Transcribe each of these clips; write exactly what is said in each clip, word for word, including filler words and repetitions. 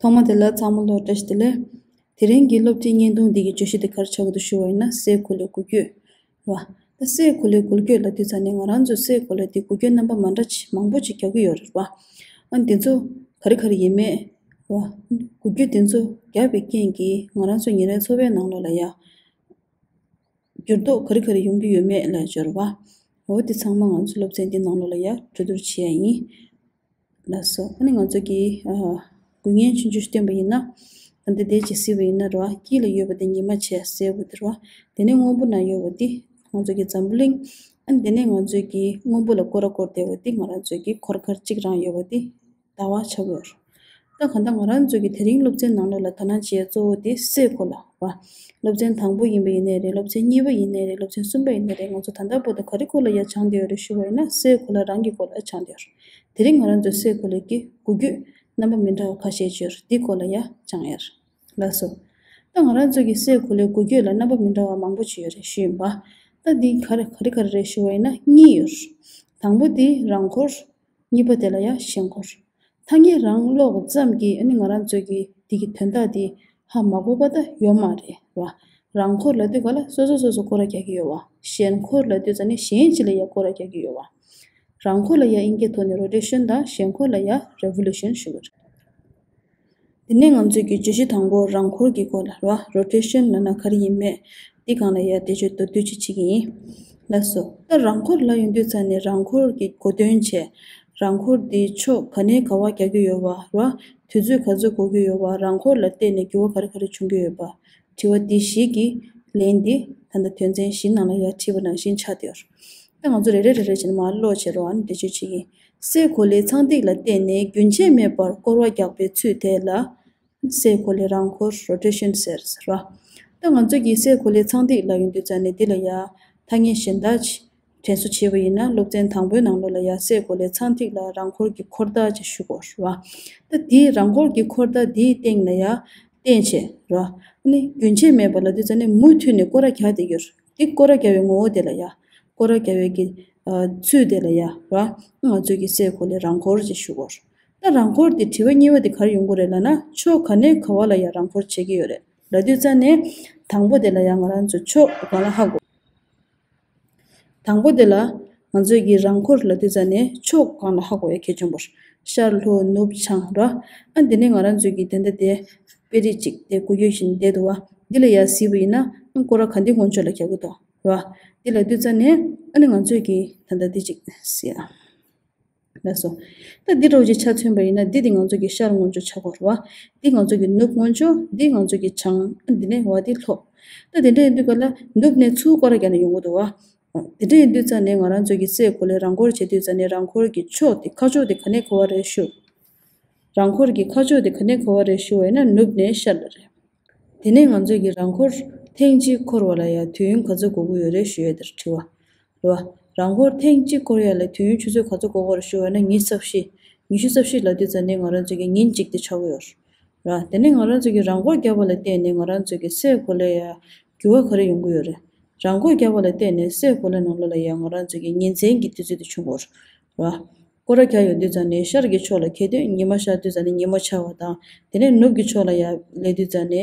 ཐོག་མ་དེ་ལ་ཚང་མ་ལ་བཀྲ་ཤིས་བདེ་ལེགས། དེ་རིང་གི་སློབ་ཁྲིད་བརྙན་ཐུང་འདི་གི་བརྗོད་གཞི་དེ་ག་རེ་ཆགས་ཀྱི་འདུག་ཞུ་བ་ཡིན་ན། སའི་གོ་ལའི་འགུལ་སྐྱོད་རེད་བ། ད་སའི་གོ་ལའི་འགུལ་སྐྱོད་ལབ་དུས་ཙ་ནས་ང་རང་ཚོས་སའི་གོ་ལ་དེ་འགུལ་སྐྱོད་རྣམ་པ་མ་འདྲ་ཅིག་མང་པོ་ཅིག་རྒྱག་གི་ཡོད་རེད་བ། ཨ་ནི་དེ་ཚོ་ག་རེ་ག་རེ་ཡིན་མེད་རེད་བ། འགུལ་སྐྱོད་དེ་ཚོ་རྒྱག་པའི་རྐྱེན་གྱིས་ང་རང་ཚོ་ཉིན་རེའི་འཚོ་བའི་ནང་ལོགས་ལ་ཡ། འགྱུར་ལྡོག་ག་རེ་ག་རེ་ཡོང་གི་ཡོད་མེད་ལ་སྦྱོར་བ། འོ་དེ་ཚང་མ་ང་ཚོ་སློབ་ཚན་འདི་ནང་ལོགས་ལ་ཡ་གྲོས་བསྡུར་བྱེད་ཡ་ཡིན། ལགས་སོ། ཨ་ནི་ང་ཚོ་གི་ཨ་འགུལ་བརྙན་ཆུང་ཆུང་ཞིག་སྟོན་པ་ཡིན་ན། ད་འདི་འདྲ་ཅིག་གཟིགས་པ་ཡིན་ན་རེད་བ། དཀྱིལ་ལ་ཡོད་པ་དེ་ཉི་མ་བྱས། སེར་པོ་དེ་རེད་བ། དེ་ནས་སྔོན་པོ་ན་ཡོད་པ་དེ་ང་ཚོ་གི་འཛམ་བུ་གླིང་། ཨ་ནི་དེ་ནས་ང་ཚོ་གི་སྔོན་པོ་ལ་སྐོར་ར་སྐོར་བསྡད་པ་དེ་ང་རང་ཚོ་གི་འཁོར་སྐར་གཅིག་རང་ཡོད་པ་དེ། ཟླ་བ་ཆགས་ཡོད། ད་གང་ལྟར་ང་རང་ཚོ་གི་དེ་རིང་སློབ་ཚན་ནང་ལོགས་ལ་དོ་སྣང་བྱེད་ཡ་གཙོ་བོ་དེ་སའི་གོ་ལ་བ། སློབ་ཚན་དང་པོ་ཡིན་པ་ཡིན་ནའི་རེད། སློབ་ཚན་གཉིས་པ་ཡིན་ནའི་རེད། སློབ་ཚན་གསུམ་པ་ཡིན་ནའི་རེད། ང་ཚོ་ད་ལྟ་བར་དུ་ག་རེ་སྐོར་ལ་ཡ་སྦྱངས་བསྡད་ཡོད་རེད་ཞུ་བ་ཡིན་ན། སའི་གོ་ལ་རང་གི་སྐོར་ལ་སྦྱངས་བསྡད་ཡོད་རེད། དེ་རིང་ང་རང་ཚོ་སའི་གོ་ལ་གི་འགུལ་སྐྱོད་རྣམ་པ་མི་འདྲ་བ་ཁ་ཤས་ཅིག་ཡོད་རེད། དེ་སྐོར་ལ་ཡ་སྦྱངས་ཡོད་རེད། ལགས་སོ། ད་ང་རང་ཚོ་གི་སའི་གོ་ལའི་འགུལ་སྐྱོད་ལ་རྣམ་པ་མི་འདྲ་བ་མང་པོ་ཅིག་ཡོད་རེད་ཞུས་ཡིན་པ། ད་འདི་ག་རེ་ག་རེ་ག་རེ་རེད་ཞུ་བ་ཡིན་ན་གཉིས་ཡོད་རེད། དང་པོ་དེ་རང་འཁོར། གཉིས་པ་དེ་ལ་ཡང་ཞེན་འཁོར། ཐ་སྙད་རང་ཀློག་པ་ཙམ་གྱིས་ཨ་ནི་ང་རང་ཚོ་གི་འདི་གི་དོན་དག་འདི་ཧ་མ་གོ་བ་ད་ཡོད་མ་རེད་བ། རང་འཁོར་ལབ་དུས་ག་ལ་སོ་སོ་སོ་སོ་སྐོར་ར་རྒྱག་གི་ཡོད་བ། ཞེན་འཁོར་ལབ་དུས་ཙ་ནི་གཞན་ཅིག་ལ་ཡང་སྐོར་ར་རྒྱག་གི་ཡོད་བ། རང་འཁོར་ལ་ཡང་དབྱིན་སྐད་ཐོག་ནས་རོ་ཊེ་ཤན་དང་ཞེན་འཁོར་ལ་ཡང་རེ་ཝོ་ལུ་ཤན་ཞུ་གི་རེད། དེ་ནས་ང་ཚོས་ཀྱི་བརྗོད་གཞི་དང་པོ་རང་འཁོར་གྱི་སྐོར་ལ་རེད་བ། རོ་ཊེ་ཤན་ལབ་ན་ག་རེ་ཡིན་མེད། འདི་སྒང་ལ་ཡ་འགྲེལ་བརྗོད་མདོར་བསྡུས་ཅིག་བྱེད་ཀྱི་ཡིན། ལགས་སོ། ད་རང་འཁོར་ལབ་ཡོང་དུས་ཙ་ནས་རང་འཁོར་གྱི་གོ་དོན་བྱས། རང་འཁོར་འདི་ཕྱོགས་ག་ནས་ག་བར་རྒྱག་གི་ཡོད་པ་རེད་བ། དུས་ཚོད་ག་ཚོད་འགོར་གྱི་ཡོད་པ། རང་འཁོར་ལ་བརྟེན་ནས་འགྱུར་བ་ག་རེ་ག་རེ་བྱུང་གི་ཡོད་པ། དྲི་བ་འདི་བཞི་གི་ལན་འདི་ད་ལྟ་དོན་ཚན་བཞི་ནང་ལ་ཡ་བྲིས་པ་ནང་བཞིན་ཆགས་བསྡད་ཡོད། ད་ང་ཚོ་རེ་རེ་རེ་རེ་བྱས་ནས་མར་ཀློག་བྱས་རོགས། ཨ་ནི་འགྲེལ་བརྗོད་བྱེད་ཀྱི་ཡིན། སའི་གོ་ལའི་ཚངས་ཐིག་ལ་བརྟེན་ནས་རྒྱུན་ཆད་མེད་པར་སྐོར་བ་རྒྱག་པའི་ཚུལ་དེ་ལ་སའི་གོ་ལའི་རང་འཁོར་རོ་ཊེ་ཤན་ཟེར་ཟེར་བ། ད་ང་ཚོ་གིས་སའི་གོ་ལའི་ཚངས་ཐིག་ལབ་ཡོང་དུས་ཙ་ནས་འདི་ལ་ཡ་ཐ་སྙད་གཞན་དག་ཅིག་དྲན་གསོ་བྱས་པ་ཡིན་ན། སློབ་ཚན་དང་པོའི་ནང་ལོགས་ལ་ཡ་སའི་གོ་ལའི་ཚངས་ཐིག་ལ་རང་འཁོར་གྱི་འཁོར་ཐག་ཅིག་ཞུ་དགོས་རེད་བ། ད་དེའི་རང་འཁོར་གྱི་འཁོར་ཐག་དེའི་སྟེང་ལ་ཡ་བརྟེན་བྱས་རེད་བ། ཨ་ནི་རྒྱུན་ཆད་མེད་པ་ལབ་དུས་ཙ་ནས་མུ་མཐུད་ནས་སྐོར་ར་རྒྱག་བསྡད་ཡོད་རེད། དེ་སྐོར་ར་རྒྱག་པའི་ངོ་བོ་དེ་ལ་ཡ། སྐོར་ར་རྒྱག་པའི་གི་ཨ་ཚུལ་དེ་ལ་ཡ་ར། ང་ཚོས་ཀྱི་སའི་གོ་ལའི་རང་འཁོར་ཅེས་ཞུ་གོ། ད་རང་འཁོར་དེ་དྲི་བ་གཉིས་པ་དེ་ག་རེ་ཡོང་གི་རེད་ལབ་ན། ཕྱོགས་ག་ནས་ག་བ་ལ་ཡ་རང་འཁོར་བྱེད་ཀྱི་ཡོད་རེད་ལབ་དུས་ཙ་ནས། དང་པོ་དེ་ལ་ཡ་ང་རང་ཚོ་ཕྱོགས་སྒང་ལ་ཧ་གོ། དང་པོ་དེ་ལ་ང་ཚོས་ཀྱི་རང་འཁོར་ལབ་དུས་ཙ་ནས་ཕྱོགས་སྒང་ལ་ཧ་གོ་ཡ་གལ་ཆེན་པོ་རེད། ཤར་ལྷོ་ནུབ་བྱང་ར། ཨ་འདི་ནས་ང་རང་ཚོས་ཀྱི་དེ་འདྲ་དེ་དཔེ་རིས་ཅིག་དེ་འགུལ་སྐྱོད་བཞིན་བསྡད་འདུག་བ། འདི་ལ་ཡ་གཟིགས་པ་ཡིན་ན་སྐོར་ར་ག་འདི་སྔོན་ཕྱོགས་ལ་རྒྱག་གི་འདུག་ར། འདི་ལ་དུས་ཙ་ནས་ཨ་ནི་ང་ཚོས་ཀྱིས་ད་ལྟ་འདི་ཅིག་ཟེར་ཡ། ལགས་སོ། ད་འདི་འདྲ་བོ་ཅིག་ཆ་མཚོན་པ་ཡིན་ན། འདི་དེ་ང་ཚོ་གི་ཤར་སྔོན་ཕྱོགས་ཆགས་ཀྱི་ཡོད་རེད་བ། འདི་ང་ཚོ་གི་ནུབ་སྔོན་ཕྱོགས། འདི་ང་ཚོ་གི་བྱང་། ཨ་འདི་ནས་བ་འདི་ལྷོ། ད་དེ་འདྲ་ཡིན་དུས་ག་ལ་ནུབ་ནས་ཚུར་སྐོར་ར་རྒྱག་ནས་ཡོང་གི་འདུག་བ། དེ་འདྲ་ཡིན་དུས་ཙ་ནས་ང་རང་ཚོ་གི་སའི་གོ་ལའི་རང་འཁོར་བྱེད་དུས་ཙ་ནས་རང་འཁོར་གྱི་ཕྱོགས་དེ་ཁ་ཕྱོགས་དེ་ག་ནས་ག་བ་རེད་ཞུ། རང་འཁོར་གྱི་ཁ་ཕྱོགས་དེ་ག་ནས་ག་བ་རེད་ཞུ་བ་ཡིན་ན་ནུབ་ནས་ཤར་ལ་རེད། དེ་ནས་ང་ཚོས་ཀྱི་རང་འཁོར་ཐེངས་གཅིག་འཁོར་བ་ལ་ཡང་དུས་ཡུན་ག་ཚོད་འགོར་གྱི་ཡོད་རེད་ཞུ་ཡས་དེར་དྲི་བ་རེད་བ། རང་འཁོར་ཐེངས་གཅིག་འཁོར་ཡ་ལ་དུས་ཡུན་ཆུ་ཚོད་ག་ཚོད་འགོར་གྱི་ཡོད་རེད་ཞུ་བ་ན་ཉི་ཤུ་རྩ་བཞི། ཉི་ཤུ་རྩ་བཞི་ལབ་དུས་ཙ་ནས་ང་རང་ཚོས་ཀྱི་ཉིན་གཅིག་དེ་ཆགས་ཀྱི་ཡོད་རེད་བ། དེ་ནས་ང་རང་ཚོས་ཀྱི་རང་འཁོར་བརྒྱབ་པ་ལ་བརྟེན་ནས་ང་རང་ཚོས་ཀྱི་སའི་གོ་ལ་ཡ་འགྱུར་བ་ག་རེ་ཡོང་གི་ཡོད་རེད། རང་འཁོར་བརྒྱབ་པ་ལ་བརྟེན་ནས་སའི་གོ་ལ་ནང་ལོགས་ལ་ཡ་ང་རང་ཚོས་ཀྱི་ཉིན་མཚན་གྱི་དུས་ཚོད་དེ་བྱུང་གི་ཡོད་རེད་བ། སྐོར་ར་རྒྱག་ཡོང་དུས་ཙ་ནས་ཤར་གྱི་ཕྱོགས་ལ་ཁེལ་དུས་ཉི་མ་ཤར་དུས་ཙ་ནས་ཉིན་མོ་ཆགས་པ་དང་། དེ་ནས་ནུབ་ཀྱི་ཕྱོགས་ལ་ཡར་སླེབས་དུས་ཙ་ནས་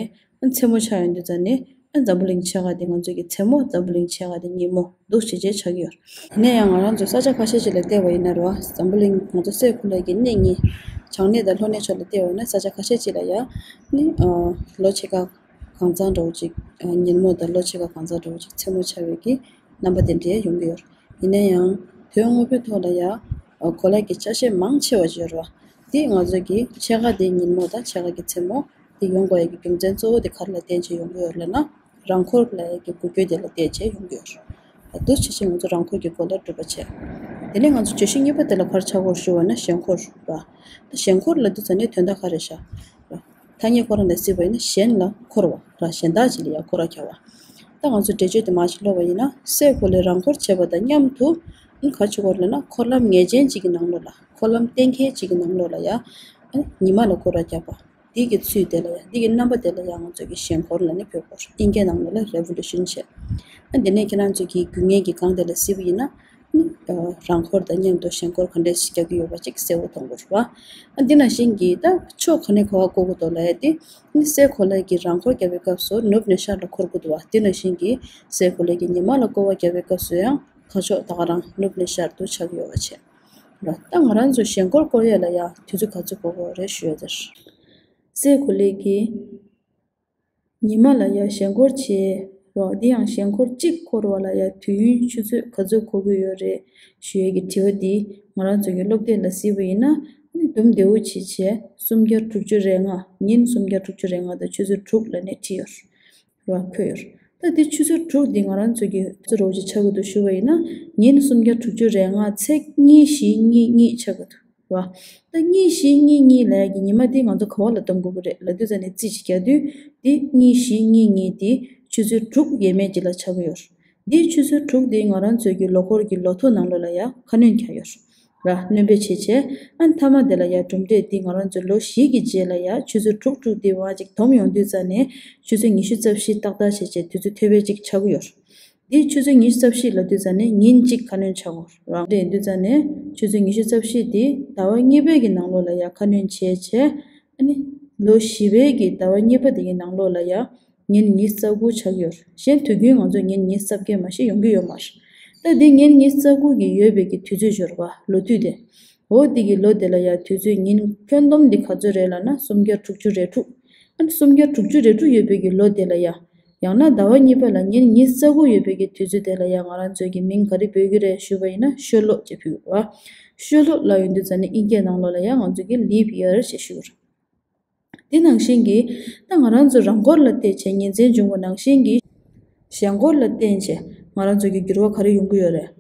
མཚན་མོ་ཆགས་ཡོང་དུས་ཙ་ནས་འཛམ་བུ་གླིང་ཕྱེད་ཀ་དེ་ང་ཚོ་གི་མཚན་མོ། འཛམ་བུ་གླིང་ཕྱེད་ཀ་དེ་ཉིན་མོ་འདུག་བྱས་བྱས་ཆགས་ཀྱི་ཡོད། དེ་ནས་ཡང་ང་རང་ཚོ་ས་ཆ་ཁ་ཤས་ཅིག་ལ་བལྟས་པ་ཡིན་ན་རེད་བ། འཛམ་བུ་གླིང་ང་ཚོ་སའི་གོ་ལ་གི་སྣེ་གཉིས་བྱང་སྣེ་དང་ལྷོ་སྣེ་ཕྱོགས་ལ་བལྟས་པ་ཡིན་ན་ས་ཆ་ཁ་ཤས་ཅིག་ལ་ཡ་ནི་ལོ་ཕྱེད་ཀ་གང་ཚང་འདྲ་བོ་ཅིག་ཉིན་མོ་དང་ལོ་ཕྱེད་ཀ་གང་ཚང་འདྲ་བོ་ཅིག་མཚན་མོ་ཆགས་པའི་གི་རྣམ་པ་དེ་འདྲའི་ཡོང་གི་ཡོད། ཡིན་ན་ཡང་དོན་དངོས་པོའི་ཐོག་ལ་ཡ་གོ་ལ་གི་ཆ་ཤས་མང་ཆེ་བ་ཅིག་ཡོད་རེད་བ། དེ་ང་ཚོ་གི་ཕྱེད་ཀ་དེ་ཉིན་མོ་དང་ཕྱེད་ཀ་གི་མཚན་མོ་དེ་ཡོང་དགོས་ཡ་གི་རྒྱུ་མཚན་གཙོ་བོ་དེ་ག་རེ་ལ་བརྟེན་བྱས་ཡོང་གི་ཡོད་ལབ་ན། རང་འཁོར་ལ་ཡ་གི་འགུལ་སྐྱོད་དེ་ལ་བརྟེན་བྱས་ཡོང་གི་ཡོད་རེད། འདུག་བྱས་བྱས་ང་ཚོ་རང་འཁོར་གྱི་གོ་ལ་གྲུབ་པ་བྱས། དེ་ནས་ང་ཚོ་བརྗོད་གཞི་གཉིས་པ་དེ་ལ་ག་རེ་ཆགས་ཀྱི་ཡོད་ཞུ་བ་ན་ཞེན་འཁོར་རེད་བ། ད་ཞེན་འཁོར་ལབ་དུས་ཙ་ནས་དོན་དག་ག་རེ་ཤག་ཐ་སྙད་ཁོ་རང་ནས་གཟིགས་པ་ཡིན་ན་ཞེན་ལ་འཁོར་བ་ར། གཞན་དག་ཅིག་ལ་ཡང་འཁོར་བ་རྒྱག་པ། ད་ང་ཚོ་འགྲེལ་བརྗོད་དེ་མར་ཞིག་ཀློག་པ་ཡིན་ན། སའི་གོ་ལའི་རང་འཁོར་བྱེད་པ་དང་མཉམ་དུ་ག་རེ་བྱེད་ཀྱི་ཡོད་ལབ་ན། འཁོར་ལམ་ངེས་ཅན་ཅིག་གི་ནང་ལོགས་ལ། འཁོར་ལམ་གཏན་འཁེལ་ཅིག་གི་ནང་ལོགས་ལ་ཡང་ཉི་མ་ལ་འཁོར་བ་རྒྱག་པ། འདི་གི་ཚུལ་དེ་ལ་ཡང་། འདི་གི་རྣམ་པ་དེ་ལ་ཡང་ང་ཚོ་གི་ཞེན་འཁོར་ལབ་ནས་འབོད་ཀྱི་ཡོད། དབྱིན་སྐད་ནང་ལོགས་ལ་རེ་ཝོ་ལུ་ཤན་བྱས། ཨ་འདི་ནས་ཁྱེད་རང་ཚོ་གི་རྒྱུ་ངན་གྱི་སྒང་དེ་ལ་གཟིགས་པ་ཡིན་ན། ནི་རང་འཁོར་དང་མཉམ་དུ་ཞེན་འཁོར་ག་འདྲས་ཤིག་རྒྱག་གི་ཡོད་པ་ཅིག་གསལ་པོ་མཐོང་གི་རེད་བ། ཨ་འདི་ནང་བཞིན་གྱི་ད་ཕྱོགས་ག་ནས་ག་པར་བསྐོར་གྱི་འདུག་ལབ་ཡ་དེ། ནི་སའི་གོ་ལ་གི་རང་འཁོར་རྒྱག་པའི་སྐབས་སུ་ནུབ་ནས་ཤར་ལ་འཁོར་གྱི་འདུག་བ། དེ་ནང་བཞིན་གྱི་སའི་གོ་ལ་གི་ཉི་མ་ལ་བསྐོར་བ་རྒྱག་པའི་སྐབས་སུ་ཡང་ཁ་ཕྱོགས་ད་ག་རང་ནུབ་ནས་ཤར་དུ་ཆགས་ཀྱི་ཡོད་པ་བྱས། ར་ད་ང་རང་ཚོ་ཞེན་འཁོར་བསྐོར་ཡ་ལ་ཡ་དུས་ཚོད་ག་ཚོད་འགོར་གྱི་ཡོད་རེད་ཞུ་ཡ་དེ་རེད། སའི་གོ་ལའི་གི་ཉི་མ་ལ་ཡ་ཞེན་འཁོར་བྱེད་རོགས། འདི་ཡང་ཞེན་འཁོར་གཅིག་འཁོར་བ་ལ་ཡ་དུས་ཡུན་ཆུ་ཚོད་ག་ཚོད་འགོར་གྱི་ཡོད་རེད་ཞུ་ཡས་ཀྱི་དྲི་བ་འདི་ང་རང་ཚོ་གི་སློབ་དེབ་ལ་གཟིགས་པ་ཡིན་ན། ཨ་ནི་འདུམ་བདེ་བོ་བྱེད་བྱས་སུམ་བརྒྱ་དྲུག་ཅུ་རེ་ལྔ། ཉིན་སུམ་བརྒྱ་དྲུག་ཅུ་རེ་ལྔ་དང་ཆུ་ཚོད་དྲུག་ལབ་ནས་བྲིས་ཡོད་རེད་བ། འཁོད་ཡོད་རེད། ད་འདི་ཆུ་ཚོད་དྲུག་འདི་ང་རང་ཚོ་གི་ཆུ་ཚོད་རོགས་ཅིག་ཆགས་ཀྱི་འདུག་ཞུ་བ་ཡིན་ན། ཉིན་སུམ་བརྒྱ་དྲུག་ཅུ་རེ་ལྔ་ཚེག་གཉིས་བཞི་གཉིས་གཉིས་ཆགས་ཀྱི་འདུག་ར། ད་གཉིས་བཞི་གཉིས་གཉིས་ལབ་ཡ་གི་ཉི་མ་འདི་ང་ཚོ་ག་པ་ལ་གཏོང་དགོས་ཀྱི་རེད་ལབ་དུས་ཙ་ནས་རྩིས་ཅིག་རྒྱག་དུས། འདི་གཉིས་བཞི་གཉིས་གཉིས་འདི་ཆུ་ཚོད་དྲུག་ཡས་མས་ཅིག་ལ་ཆགས་ཀྱི་ཡོད་རེད། འདི་ཆུ་ཚོད་དྲུག་འདི་ང་རང་ཚོའི་གི་ལོ་འཁོར་གྱི་ལོ་ཐོ་ནང་ལོགས་ལ་ཡ་ཁ་སྣོན་རྒྱག་ཡོད་རེད། ར་སྣོན་པ་བྱས་བྱས། ཨ་མཐའ་མ་དེ་ལ་ཡ་གྲུབ་འབྲས་འདི་ང་རང་ཚོ་ལོ་བཞི་གི་རྗེས་ལ་ཡ་ཆུ་ཚོད་དྲུག་དྲུག་འདི་བ་ཅིག་བསྡོམས་ཡོང་དུས་ཙ་ནས་ཆུ་ཚོད་ཉི་ཤུ་རྩ་བཞི་ཏག་ཏག་བྱས་བྱས་དུས་ཚོད་ཐེབས་པ་ཅིག་ཆགས་ཀྱི་ཡོད་རེད། འདི་ཆུ་ཚོད་ཉི་ཤུ་རྩ་བཞི་ལབ་དུས་ཙ་ནས་ཉིན་གཅིག་ཁ་སྣོན་ཆགས་ཡོད་རེད། ར་འདི་ཡིན་དུས་ཙ་ནས་ཆུ་ཚོད་ཉི་ཤུ་རྩ་བཞི་འདི་ཟླ་བ་གཉིས་པའི་གི་ནང་ལོགས་ལ་ཡ་ཁ་སྣོན་བྱས་བྱས། ཨ་ནི་ལོ་བཞི་པའི་གི་ཟླ་བ་གཉིས་པ་དེ་གི་ནང་ལོགས་ལ་ཡ་ཉིན་ཉི་ཤུ་རྩ་དགུ་ཆགས་ཡོད་རེད། གཞན་དུས་རྒྱུན་ང་ཚོ་ཉིན་ཉི་ཤུ་རྩ་བརྒྱད་མ་གཏོགས་ཡོང་གི་ཡོད་མ་རེད། ད་འདི་ཉིན་ཉི་ཤུ་རྩ་དགུ་གི་ཡོད་པའི་གི་དུས་ཚོད་འབྱོར་བ་ལོ་དུས་དེ། འོ་འདི་གི་ལོ་དེ་ལ་ཡ་དུས་ཚོད་ཉིན་ཁྱོན་བསྡོམས་འདི་ག་ཚོད་རེད་ལབ་ན་སུམ་བརྒྱ་དྲུག་ཅུ་རེ་དྲུག་ཨ་ནི་སུམ་བརྒྱ་དྲུག་ཅུ་རེ་དྲུག་ཡོད་པའི་གི་ལོ་དེ་ལ་ཡ། ཡང་ན་ཟླ་བ་གཉིས་པ་ལ་ཉིན་ཉི་ཤུ་རྩ་དགུ་ཡོད་པའི་གི་དུས་ཚོད་དེ་ལ་ཡ་ང་རང་ཚོའི་གི་མིང་ག་རེ་འབོད་ཀྱི་རེད་ཞུས་པ་ཡིན་ན་ཤོ་ལོ་ཅེས་འབོད་ཀྱི་རེད་བ། ཤོ་ལོ་ལབ་ཡོང་དུས་ཙ་ནས་ཨིན་སྐད་ནང་ལོགས་ལ་ཡ་ང་ཚོའི་གི་ལིབ་ཡར་ཅེས་ཞུ་གི་རེད། དེ་ནང་བཞིན་གྱི་ད་ང་རང་ཚོ་རང་འཁོར་ལ་བརྟེན་བྱས་ཉིན་མཚན་འབྱུང་བ་ནང་བཞིན་གྱི་ཞེན་འཁོར་ལ་བརྟེན་བྱས་ང་རང་ཚོ་གི་འགྱུར་བ་ག་རེ་ཡོང་གི་ཡོད་རེད།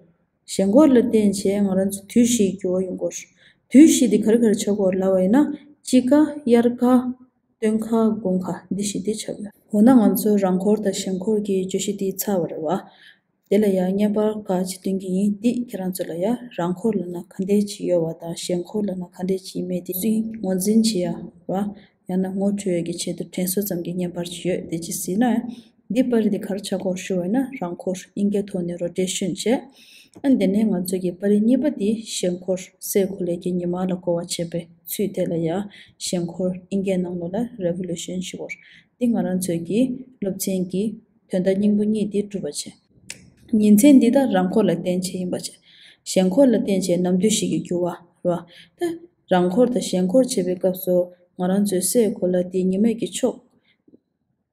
ཞེན་འཁོར་ལ་བརྟེན་བྱས་ང་རང་ཚོ་དུས་བཞིའི་འགྱུར་བ་ཡོང་གི་ཡོད་རེད། དུས་བཞི་དེ་ག་རེ་ག་རེ་ཆགས་ཀྱི་ཡོད་རེད་ལབ་པ་ཡིན་ན། དཔྱིད་ཀ། དབྱར་ཁ། སྟོན་ཁ། དགུན་ཁ་འདི་བཞི་དེ་ཆགས་ཀྱི་ཡོད་རེད། འོ་ན་ང་ཚོ་རང་འཁོར་དང་ཞེན་འཁོར་གྱི་བརྗོད་གཞི་དེ་ཚར་བ་རེད་བ། དེ་ལ་ཡང་བརྙན་པར་ག་ཅིག་སྟོན་གྱི་ཡིན། འདི་ཁྱེད་རང་ཚོ་ལ་ཡང་རང་འཁོར་ལབ་ན་ག་འདྲས་ཅིག་ཡོད་པ་དང་ཞེན་འཁོར་ལབ་ན་ག་འདྲས་ཅིག་ཡིན་མིན་དེ་ཚོ་ངོས་འཛིན་བྱེད་ཡ་ར། ཡང་ན་ངོ་སྤྲོད་ཡ་གི་ཆེད་དུ་དྲན་གསོ་ཙམ་གྱི་བརྙན་པར་ཅིག་ཡོད། དེ་ཅིག་གཟིགས་ན། འདི་པར་རིས་འདི་ག་རེ་ཆགས་ཀྱི་ཡོད་ཞུ་བ་ཡིན་ན་རང་འཁོར་ཨིན་སྐད་ཐོག་ནས་རོ་ཊེ་ཤན་བྱས། ཨ་དེ་ནས་ང་ཚོ་གི་པར་རིས་གཉིས་པ་འདི་ཞེན་འཁོར་སའི་གོ་ལའི་གི་ཉི་མ་ལ་བསྐོར་བ་བྱེད་པའི་ཚུལ་དེ་ལ་ཡང་ཞེན་འཁོར་ཨིན་སྐད་ནང་ལོགས་ལ་རེ་བོ་ལུ་ཤན་ཞུ་གི་ཡོད། འདི་ང་རང་ཚོའི་གི་སློབ་ཚན་གྱི་དོན་དག་སྙིང་པོ་གཉིས་འདི་གྲུབ་པ་བྱས། ཉིན་མཚན་འདི་དག་རང་འཁོར་ལ་བརྟེན་བྱས་ཡིན་པ་བྱས། ཞེན་འཁོར་ལ་བརྟེན་བྱས་ནམ་དུས་ཤིག་གི་འགྱུར་བ་རེད་བ། ད་རང་འཁོར་དང་ཞེན་འཁོར་བྱེད་པའི་སྐབས་སུ་ང་རང་ཚོའི་སའི་གོ་ལ་འདི་ཉི་མའི་གི་ཕྱོགས་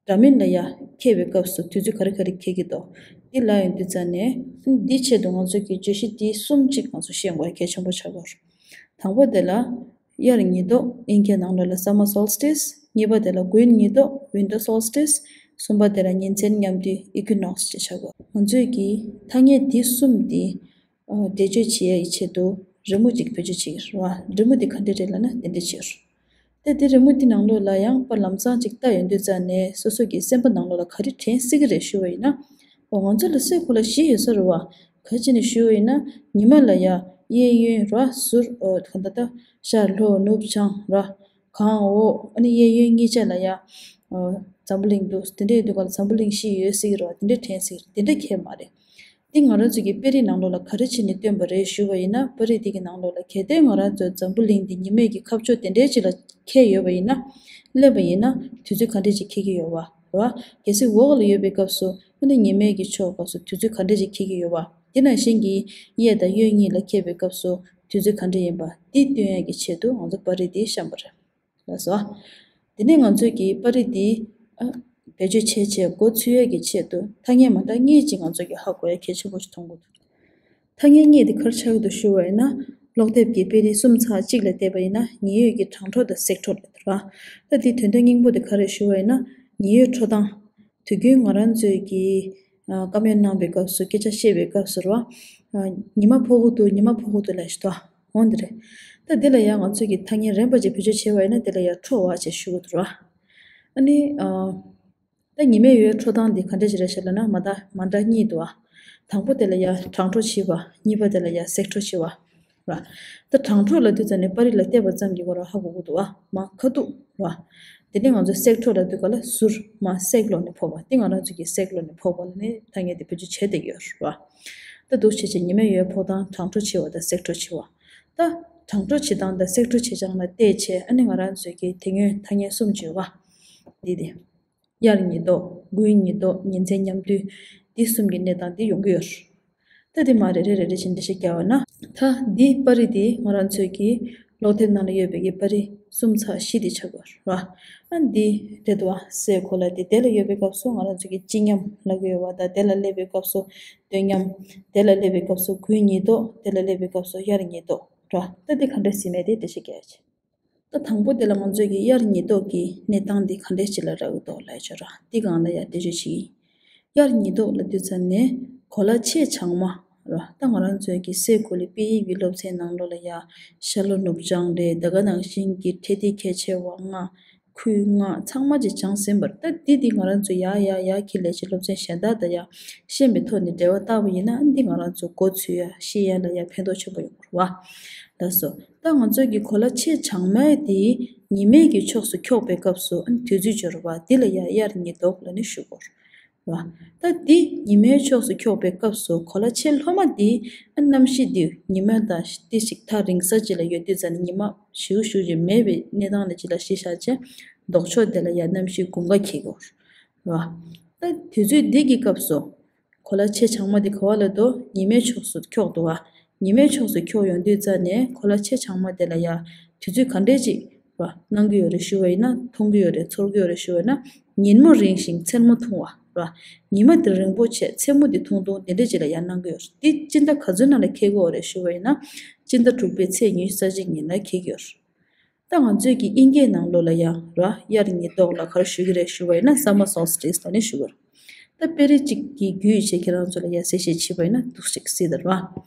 འདྲ་མིན་ལ་ཡ་འཁེལ་བའི་སྐབས་སུ་དུས་ཚོད་ག་རེ་ག་རེ་འཁེལ་གྱི་འདུག་འདི་ལ་ཡོང་དུས་ཙ་ནས་འདི་ཆེད་དུ་ང་ཚོ་གི་བརྗོད་གཞི་འདི་གསུམ་གཅིག་ང་ཚོ་ཤེས་དགོས་གལ་ཆེན་པོ་ཆགས་ཀྱི་ཡོད་རེད། དང་པོ་དེ་ལ་དབྱར་ཉི་ལྡོག་ཨིན་སྐད་ནང་ལོགས་ལ་summer solstice། གཉིས་པ་དེ་ལ་དགུན་ཉི་ལྡོག winter solstice། གསུམ་པ་དེ་ལ་ཉིན་མཚན་མཉམ་དུས་equinox་ཅེས་བྱ་དགོས། ང་ཚོས་ཀྱིས་ཐ་སྙད་འདི་གསུམ་འདི་འགྲེལ་བརྗོད་བྱེད་ཡའི་ཆེད་དུ་རི་མོ་གཅིག་བེད་སྤྱོད་བྱེད་ཀྱི་རེད་བ། རི་མོ་འདི་ག་འདྲ་རེད་ལབ་ན་དེ་འདྲ་བྱེད་ཀྱི་རེད། ད་དེ་རི་མོ་འདི་ནང་ལོགས་ལ་ཡང་པར་ལམ་སང་ཅིག་ལྟ་ཡོང་དུས་ཙ་ནས་སོ་སོ་གི་སེམས་པ་ནང་ལོགས་ལ་ག་རེ་དྲན་སྲིད་ཀྱི་རེད་ཞུ་བ་ཡིན་ན། འོ་ང་ཚོ་ལ་སའི་གོ་ལ་བཞི་ཡོད་ས་རེད་བ། ག་རེ་བྱས་ནས་ཞུ་བ་ཡིན་ན་ཉི་མ་ལ་ཡ་གཡས་གཡོན་ར་ཟུར་འོ་ག་འདྲ་ད་ཤར་ལྷོ་ནུབ་བྱང་ར། གངས་འོག་ཨ་ནི་གཡས་གཡོན་གཉིས་ཆ་ལ་ཡ། འཛམ་བུ་གླིང་འདུག་དེ་འདྲའི་འདུག་ག་ལ་འཛམ་བུ་གླིང་བཞི་ཡོད་སྲིད་ཀྱི་རེད་བ། དེ་འདྲའི་དྲན་སྲིད་ཀྱི་རེད། དེ་འདྲ་ཁྱད་མ་རེད། འདི་ང་རང་ཚོ་གི་དཔེ་རིས་ནང་ལོགས་ལ་ག་རེ་བྱས་ནས་བཏོན་པ་རེད་ཞུ་བ་ཡིན་ན། དཔེ་རིས་འདི་གི་ནང་ལོགས་ལ་གལ་ཏེ་ང་རང་ཚོ་འཛམ་བུ་གླིང་འདི་ཉི་མའི་གི་ཁ་ཕྱོགས་དེ་འདྲའི་ཅིག་ལ་འཁེལ་ཡོད་པ་ཡིན་ན། སླེབས་པ་ཡིན་ན་དུས་ཚོད་ག་འདྲས་ཅིག་འཁེལ་གྱི་ཡོད་བ་རེད་བ། གལ་སྲིད་འོག་ལ་ཡོད་པའི་སྐབས་སུ་ཨ་ནི་ཉི་མའི་གི་ཕྱོགས་སྐབས་སུ་དུས་ཚོད་ག་འདྲས་ཅིག་འཁེལ་གྱི་ཡོད་བ། དེ་ནང་བཞིན་གྱི་གཡས་དང་གཡོན་གཉིས་ལ་འཁེལ་བའི་སྐབས་སུ་དུས་ཚོད་ག་འདྲས་ཡིན་པ་འདི་སྟོན་ཡས་ཀྱི་ཆེད་དུ་ང་ཚོ་པར་རིས་འདི་བཤམས་པ་རེད། ལགས་སོ། དེ་ནས་ང་ཚོས་ཀྱིས་པར་རིས་འདི་ཨ་བེད་སྤྱོད་བྱས་བྱས་འགོ་ཚུགས་ཡས་ཀྱི་ཆེད་དུ་ཐ་སྙད་མ་འདྲ་གཉིས་ཅིག་ང་ཚོས་ཀྱིས་ཧ་གོ་ཡས་གལ་ཆེན་པོ་ཞིག་མཐོང་གི་འདུག་ཐ་སྙད་གཉིས་དེ་ག་རེ་ཆགས་ཀྱི་འདུག་ཞུ་བ་ཡིན་ན། ཀློག་དེབ་ཀྱི་དཔེ་རིས་གསུམ་ཚེག་གཅིག་ལ་བལྟས་པ་ཡིན་ན་ཉི་འོད་ཀྱི་གྲང་འཕྲོ་དང་སེག་འཕྲོ་ལབ་འདུག་ར། ད་འདི་དོན་དག་སྙིང་པོ་དེ་ག་རེ་ཞུ་བ་ཡིན་ན། ཉི་འོད་འཕྲོ་སྟངས། དུས་རྒྱུན་ང་རང་ཚོས་ཀྱིས་ཨ་བཀའ་མོལ་གནང་བའི་སྐབས་སུ་སྐད་ཆ་བཤད་པའི་སྐབས་སུ་རེད་བ། ཨ་ཉི་མ་ཕོག་གི་འདུག་ཉི་མ་ཕོག་གི་འདུག་ལབ་ཞིག་འདུག་འོང་འདི་རེད། ད་འདི་ལ་ཡང་ང་ཚོས་ཀྱིས་ཐ་སྙད་རན་པ་ཅིག་བེད་སྤྱོད་བྱས་པ་ཡིན་ན་འདི་ལ་ཡང་འཕྲོ་བ་ཅེས་ཞུ་གི་འདུག་ར། ཨ་ནི་ཨ་ད་ཉི་མའི་འོད་འཕྲོ་སྟངས་འདི་ག་འདྲ་ཞིག་རེད་ཤག་ལབ་ན་མ་ད་མ་འདྲ་གཉིས་འདུག་ཨ། དང་པོ་དེ་ལ་ཡང་གྲང་འཕྲོ་ཆེ་བ། གཉིས་པ་དེ་ལ་ཡང་སེག་འཕྲོ་ཆེ་བ། ར། ད་གྲང་འཕྲོ་ལབ་དུས་ཙམ་ནས་པར་རིས་ལ་བལྟས་པ་ཙམ་གྱིས་ཁོ་རང་ཧ་གོ་གི་འདུག་ཨ། མར་ཁ་ཐུག་ར། དེ་ནས་ང་ཚོ་སེག་འཕྲོ་ལབ་དུས་ག་ལ་ཟུར་མར་སེག་ལོག་ནས་ཕོག་པ། དེ་ང་རང་ཚོ་གིས་སེག་ལོག་ནས་ཕོག་པ་ལབ་ནས་ཐ་སྙད་དེ་བེད་སྤྱོད་བྱས་བསྡད་ཡོད་ར། ད་འདུག་བྱས་བྱས་ཉི་མའི་འོད་ཕོག་སྟངས་གྲང་དྲོ་ཆེ་བ་དང་སེག་དྲོ་ཆེ་བ། ད་གྲང་དྲོ་ཆེ་སྟངས་དང་སེག་དྲོ་ཆེ་སྟངས་ལ་བལྟས་བྱས་ཨ་ནི་ང་རང་ཚོའི་གི་དེ་སྔོན་ཐ་སྙད་གསུམ་བརྗོད་པ། འདི་དེ། དབྱར་ཉི་ལྡོག་དགུན་ཉི་ལྡོག་ཉིན་མཚན་མཉམ་དུས། འདི་གསུམ་གྱི་གནས་སྟངས་འདི་ཡོང་གི་ཡོད། ད་འདི་མ་རེ་རེ་རེ་རེ་བཞིན་འགྲེལ་བཤད་རྒྱག་པ་ན། ད་འདི་པར་རིས་འདི་ང་རང་ཚོའི་གི་ཀློག་དེབ་ནང་ལ་ཡོད་པའི་གི་པར་རིས་གསུམ་ཚེག་བཞི་འདི་ཆགས་ཡོད་རེད་བ། ཨ་འདི་རེད་བ། སའི་གོ་ལ་འདི་དེ་ལ་ཡོད་པའི་སྐབས་སུ་ང་རང་ཚོའི་གི་སྤྱི་མཉམ་ལབ་ཀྱི་ཡོད་བ། ད་དེ་ལ་སླེབས་པའི་སྐབས་སུ་སྟོད་མཉམ། དེ་ལ་སླེབས་པའི་སྐབས་སུ་དགུན་ཉི་ལྡོག་དེ་ལ་སླེབས་པའི་སྐབས་སུ་དབྱར་ཉི་ལྡོག་རེད་བ། ད་འདི་ག་འདྲས་ཟིན་མེད་དེ་འགྲེལ་བཤད་རྒྱག་ཡ་བྱེད། ད་དང་པོ་དེ་ལ་ང་ཚོས་ཀྱི་དབྱར་ཉི་ལྡོག་གི་གནས་སྟངས་འདི་ག་འདྲས་ཅིག་ལ་རག་གི་འདུག་ལབ་ཆོག་ར། འདི་སྒང་ལ་ཡ་འགྲེལ་བརྗོད་བྱེད་ཀྱི་ཡིན། དབྱར་ཉི་ལྡོག་ལབ་དུས་ཙམ་ནས་གོ་ལ་ཕྱེད་བྱང་མ་ར། ད་ང་རང་ཚོའི་གི་སའི་གོ་ལའི་དཔེ་ཡིག་གི་སློབ་ཚན་ནང་ལོགས་ལ་ཡ་ཤར་ལྷོ་ནུབ་བྱང་རེད། ད་ག་ནང་བཞིན་གྱི་འཕྲེད་དེ་ཁྱད་ཆེ་བ་ལྔ། ཁུལ་ལྔ་ཚང་མ་ཅིག་སྦྱངས་ཟིན་པ་རེད། ད་འདི་འདི་ང་རང་ཚོ་ཡར་ཡར་ཡར་འཁྱེར་ལས་ཀྱི་སློབ་ཚན་གཞན་དག་དང་ཡང་ཤེས་པའི་ཐོག་ནས་འབྲེལ་བ་བཏགས་པ་ཡིན་ན་འདི་ང་རང་ཚོ་མགོ་ཚོས་ཡ་ཤེས་ཡ་ལ་ཡ་ཕན་ཐོགས་ཆེན་པོ་ཡོང་གི་རེད་བ། ལགས་སོ། ད་ང་ཚོ་གི་གོ་ལ་ཕྱེད་བྱང་མའི་དེ་ཉི་མའི་གི་ཕྱོགས་སུ་འཁྱོག་པའི་སྐབས་སུ་ཨ་ནི་དུས་ཚོད་སྦྱོར་བ་འདི་ལ་ཡ་དབྱར་ཉི་ལྡོག་ལབ་ནས་ཞུ་གི་ཡོད་རེད་བ། ད་འདི་ཉི་མའི་ཕྱོགས་སུ་འཁྱོག་པའི་སྐབས་སུ་གོ་ལ་ཕྱེད་ལྷོ་མ་འདི་ཨ་གནམ་གཤིས་འདི་ཉི་མ་དང་ཏི་ཞིག་ཐག་རིང་ས་ཅིག་ལ་ཡོད་དུས་ཙམ་ནས་ཉི་མ་ཞེ་པོ་ཞེ་པོ་ཅིག་མེད་པའི་གནས་སྟངས་ལ་ཅིག་ལ་གཞི་བཞག་བྱས་ལྡོག་ཕྱོགས་དེ་ལ་ཡ་གནམ་གཤིས་དགུན་ཁ་འཁེལ་གྱི་ཡོད་རེད་བ། ད་དུས་ཚོད་འདི་གི་སྐབས་སུ་གོ་ལ་ཕྱེད་བྱང་མ་འདི་ག་པར་ལབ་འདུག་ཉི་མའི་ཕྱོགས་སུ་འཁྱོག་འདུག་བ། ཉི་མའི་ཕྱོགས་སུ་འཁྱོག་ཡོང་དུས་ཙམ་ནས་གོ་ལ་ཕྱེད་བྱང་མ་དེ་ལ་ཡ་དུས་ཚོད་ག་འདྲས་ཅིག་བ་གནང་གི་ཡོད་རེད་ཞུ་བ་ཡིན་ན། མཐོང་གི་ཡོད་རེད། ཚོར་གི་ཡོད་རེད་ཞུ་བ་ཡིན་ན། ཉིན་མོ་རིང་ཞིང་མཚན་མོ་ཐུང་བ་ར། ཉི་མ་དེ་རིང་པོ་བྱས་མཚན་མོ་དེ་ཐུང་ཐུང་དེ་འདྲས་ཅིག་ལ་ཡ་གནང་གི་ཡོད་རེད། འདི་སྤྱི་ཟླ་ག་ཚོད་ནང་ལ་འཁེལ་གི་ཡོད་རེད་ཞུ་བ་ཡིན་ན། སྤྱི་ཟླ་དྲུག་པའི་ཚེས་ཉི་ཤུ་རྩ་གཅིག་ཉིན་ལ་འཁེལ་གི་ཡོད་རེད། ད་ང་ཚོས་ཀྱི་དབྱིན་སྐད་ནང་ལོགས་ལ་ཡ་ར་དབྱར་ཉི་ལྡོག་ལ་ག་རེ་ཞུ་གི་རེད་ཞུ་བ་ཡིན་ན་summer solstice ལབ་ནས་ཞུ་གི་རེད། ད་དཔེ་རིས་གཅིག་གི་བརྒྱུད་བྱས་ཁྱེད་རང་ཚོ་ལ་ཡ་གསལ་བཤད་བྱས་པ་ཡིན་ན་འདུག་ཞིག་སྲིད་ད་ར།